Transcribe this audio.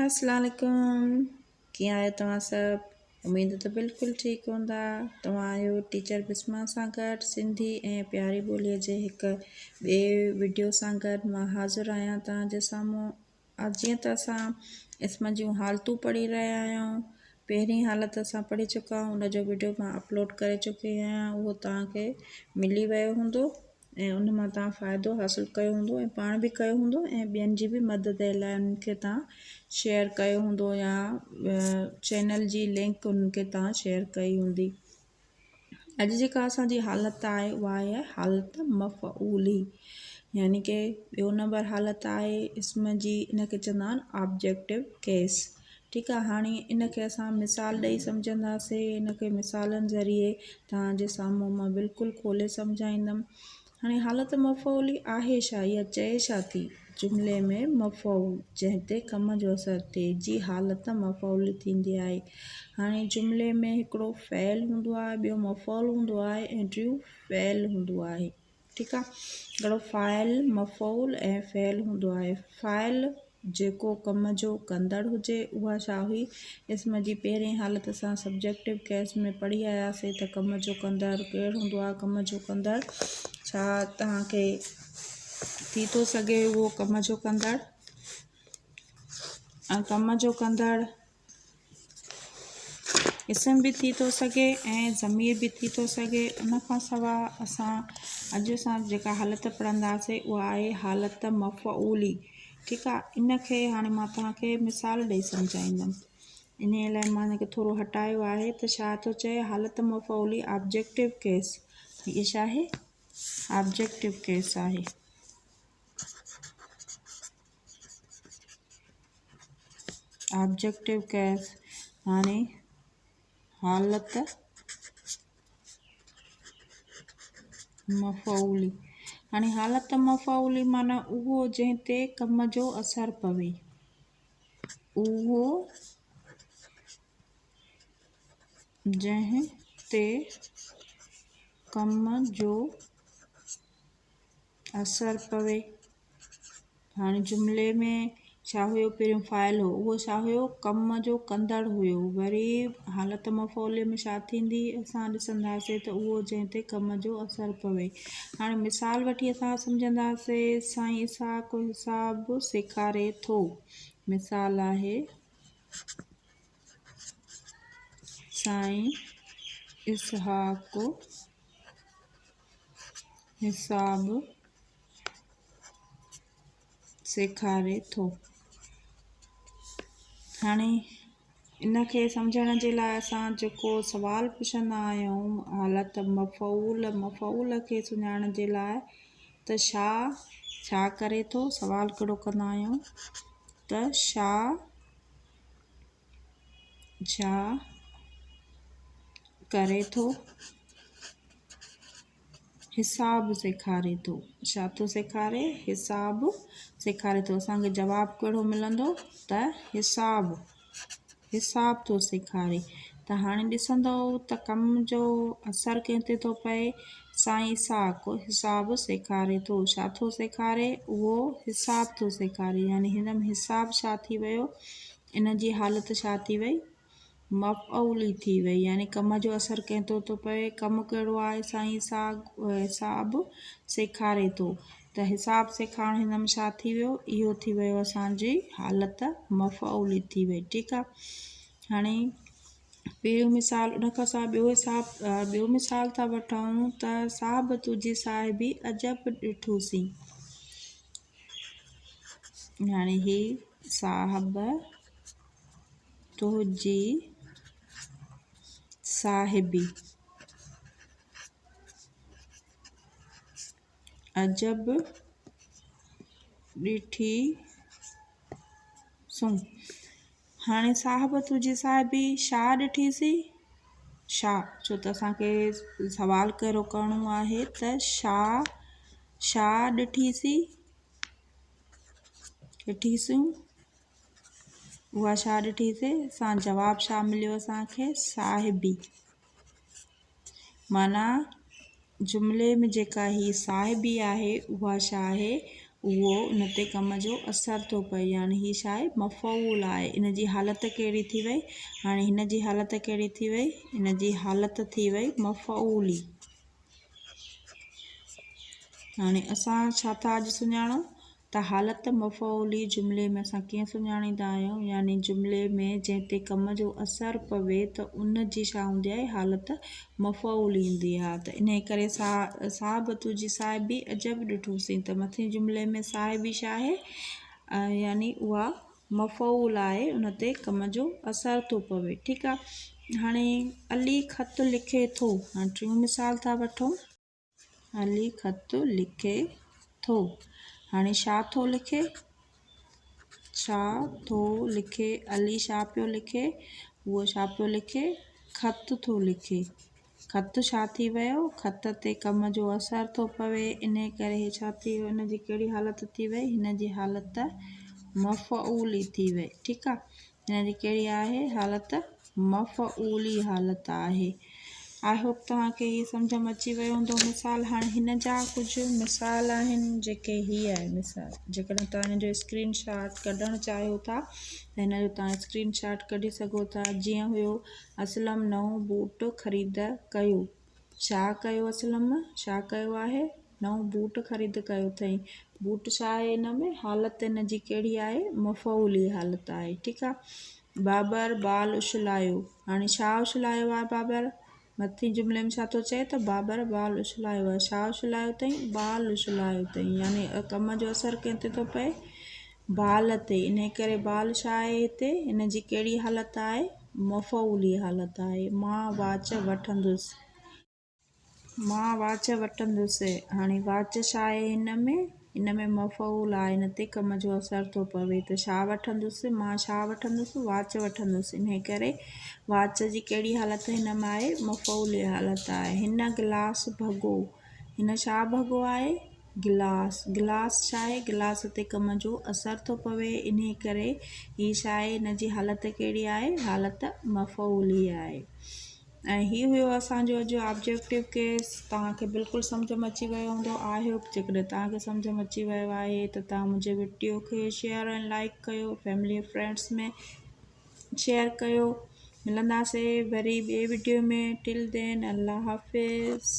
السلام عليڪم ڪيئن آهيو توهان سڀ اميد ته بلڪل ٺيڪ هوندا توهان آهيو ٽيچر بسما سان گڏ سنڌي ۽ پياري ٻوليء جي هڪ ٻئي وڊيو سان گڏ مان حاضر آهيان توهان جي سامهون جيئن ته اسان اسم جون حالتون پڙهي رهيا آهيون پهرين حالت اسان پڙهي چڪا آهيون ان جو وڊيو مان اپلوڊ ڪري چڪي آهيان اهو توهان کي ملي ويو هوندو ۽ ان مان توهان فائدو حاصل ڪيو هوندو ۽ پاڻ به ڪيو هوندو ۽ ٻين جي به مدد لاء انهن کي توهان شيئر ڪيو هوندو يا چينل جي لنڪ انهن کي توهان شيئر ڪئي هوندي اڄ جيڪا اسان جي حالت آهي اها آهي حالت مفعولي يعني ڪي ٻيو نمبر حالت آهي اسم جي ان کي چوندا آهن آبجيڪٽو ڪيس ٺيڪ آ هاڻي ان کي اسان مثال ڏئي سمجهنداسي ان کي مثالن ذريعي توهان جي سامهون مان بلڪل کولي سمجهائيندم هاڻي حالت مفعولي آهي ڇا يا چئي ڇا ٿي جملي ۾ مفعول جنهن تي ڪم جو اثر ٿئي جي حالت مفعولي ٿيندي آهي هاڻي جملي ۾ هڪڙو فعل هوندو آهي ٻيو مفعول هوندو آهي ۽ ٽيون فعل هوندو آهي ٺيڪ آ هڪڙو فاعل، مفعول ۽ فعل هوندو آهي. فاعل جيڪو ڪم جو ڪندڙ هجي اها ڇا هئي؟ اسم جي پهرين حالت اسان سبجيڪٽو ڪيس ۾ پڙهي آياسي ته ڪم جو ڪندڙ ڪير هوندو آهي؟ ڪم جو ڪندڙ ڇا توهان کي ٿي ٿو سگهي اهو ڪم جو ڪندڙ ۽ ڪم جو ڪندڙ اسم به ٿي ٿو سگهي ۽ ضمير به ٿي ٿو سگهي ان کان سواء اسان اڄ اسان جيڪا حالت پڙهنداسين اها آهي حالت مفعولي ٺيڪ آهي ان کي هاڻي مان توهان کي مثال ڏئي سمجهائيندم ان لاء مان هن کي ٿورو هٽايو آهي ته ڇا ٿو چئي حالت مفعولي آبجيڪٽو ڪيس هي ڇا آهي آبجيڪٽو ڪيس آهي آبجيڪٽو ڪيس هاڻي حالت مفعولي هاڻي حالت مفعولي معنيٰ اهو جنهن تي ڪم جو اثر پوي اهو جنهن تي ڪم جو اثر پوي. هاڻي جملي ۾ ڇا هيو پهريون فاعل هو اهو ڇا هيو ڪم جو ڪندڙ هيو وري حالت مفعولي ۾ ڇا ٿيندي اسان ڏسنداسين ته اهو جنهن تي ڪم جو اثر پوي هاڻي مثال وٺي اسان سمجهنداسين سائين اسحاق حساب سيکاري ٿو مثال آهي سائين اسحاق حساب سيکاري ٿو. هاڻي ان کي سمجهڻ جي لاء اسان جيڪو سوال پڇندا آهيون حالت مفعول مفعول کي سڃاڻڻ جي لاء ته ڇا ڇا ڪري ٿو سوال ڪهڙو ڪندا آهيون ته ڇا ڇا ڪري ٿو؟ حساب سيکاري ٿو. ڇا ٿو سيکاري؟ حساب سيکاري ٿو. اسان کي جواب ڪهڙو ملندو ته حساب حساب ٿو سيکاري. ته هاڻي ڏسندؤ ته ڪم جو اثر ڪنهن تي ٿو پئي؟ سائين اسحاق حساب سيکاري ٿو. ڇا ٿو سيکاري؟ اهو حساب ٿو سيکاري. يعني هن ۾ حساب ڇا ٿي ويو؟ ان جي حالت ڇا ٿي وئي؟ مفعولي ٿي وئي يعني ڪم جو اثر ڪنهن تي ٿو پوي؟ ڪم ڪهڙو آهي؟ سائين حساب سيکاري ٿو ته حساب سيکارڻ هن ۾ ڇا ٿي ويو؟ اهو ٿي ويو اسان جي حالت مفعولي ٿي وئي ٺيڪ آهي هاڻي پهريون مثال ان کان سواء ٻيو حساب ٻيو مثال ٿا وٺون ته صاحب تنهنجي صاحبي عجب ڏٺوسين هاڻي هي صاحب تنهنجي صاحبي عجب ڏٺي سون. هاڻي صاحب تنهنجي صاحبي ڇا ڏٺي سي؟ ڇا؟ ڇو ته اسان کي سوال ڪهڙو ڪرڻو آهي ته ڇا ڇا ڏٺي سي؟ ڏٺي سون. اها ڇا ڏٺي سي؟ اسان جواب ڇا مليو اسان کي؟ صاحبي. معنيٰ جملي ۾ جيڪا هي صاحبي آهي اها ڇا آهي؟ اهو ان تي ڪم جو اثر ٿو پئي يعني هي ڇا آهي مفعول آهي ان جي حالت ڪهڙي ٿي وئي هاڻي هن جي حالت ڪهڙي ٿي وئي ان جي حالت ٿي وئي مفعولي. هاڻي اسان ڇا ٿا اڄ سڃاڻون ته حالت مفعولي جملي ۾ اسان ڪيئن سڃاڻيندا آهيون يعني جملي ۾ جنهن تي ڪم جو اثر پوي ته ان جي ڇا هوندي آهي حالت مفعولي ايندي آهي ته انهي ڪري صاحب تنهنجي صاحبي عجب ڏٺوسين ته مٿين جملي ۾ صاحبي ڇا آهي يعني اها مفعول آهي ان تي ڪم جو اثر ٿو پوي ٺيڪ آهي هاڻي علي خط لکي ٿو هاڻي ٽيون مثال ٿا وٺون. علي خط لکي ٿو. هاڻي ڇا ٿو لکي؟ ڇا ٿو لکي؟ علي ڇا پيو لکي؟ هو ڇا پيو لکي؟ خط ٿو لکي. خط ڇا ٿي ويو؟ خط تي ڪم جو اثر ٿو پوي، انهيء ڪري هي ڇا ٿي ويو؟ ان جي ڪهڙي حالت ٿي وئي؟ هن جي حالت مفعولي ٿي وئي. ٺيڪ آ. هن جي ڪهڙي آهي حالت مفعولي حالت آهي. I hope توهان کي هي سمجهه ۾ اچي ويو هوندو مثال هاڻي هن جا ڪجهه مثال آهن جيڪي هي آهي مثال جيڪڏهن توهان هن جو اسڪرين شاٽ ڪڍڻ چاهيو ٿا ته هن جو توهان اسڪرين شاٽ ڪڍي سگهو ٿا جيئن هيو اسلم نئون بوٽ خريد ڪيو ڇا ڪيو اسلم ڇا ڪيو آهي؟ نئون بوٽ خريد ڪيو اٿئي. بوٽ ڇا آهي ان ۾ حالت ان جي ڪهڙي آهي؟ مفعولي حالت آهي. ٺيڪ آ. بابر بال اڇلايو. هاڻي ڇا اڇلايو آهي بابر؟ مٿين جملي ۾ ڇا ٿو چئي ته بابر بال اڇلايو آهي. ڇا اڇلايو اٿئي؟ بال اڇلايو اٿئي. يعني ڪم جو اثر ڪنهن تي ٿو پئي؟ بال تي. انهي ڪري بال ڇا آهي هتي؟ ان جي ڪهڙي حالت آهي؟ مفعولي حالت آهي. مان واچ وٺندس. مان واچ وٺندس. هاڻي واچ ڇا آهي هن ۾؟ هن ۾ مفعول آهي. هن تي ڪم جو اثر ٿو پوي ته ڇا وٺندس؟ مان ڇا وٺندس؟ واچ وٺندس. انهي ڪري واچ جي ڪهڙي حالت هن ۾ آهي؟ مفعولي حالت آهي. هن گلاس ڀڳو. هن ڇا ڀڳو آهي؟ گلاس، گلاس ڇا آهي؟ گلاس تي ڪم جو اثر ٿو پوي، انهيء ڪري هي ڇا آهي؟ هن جي حالت ڪهڙي آهي؟ حالت مفعولي آهي. ۽ هي هيو اسان جو اڄ جو آبجيڪٽو ڪيس. توهان کي بلڪل سمجهه ۾ اچي ويو هوندو. I hope جيڪڏهن توهان کي سمجهه ۾ اچي ويو آهي ته توهان منهنجي وڊيو کي شيئر ۽ لائيڪ ڪيو، فيملي ۽ فرينڊس ۾ شيئر ڪيو. ملنداسين وري ٻئي وڊيو ۾ ٽل دين الله حافظ.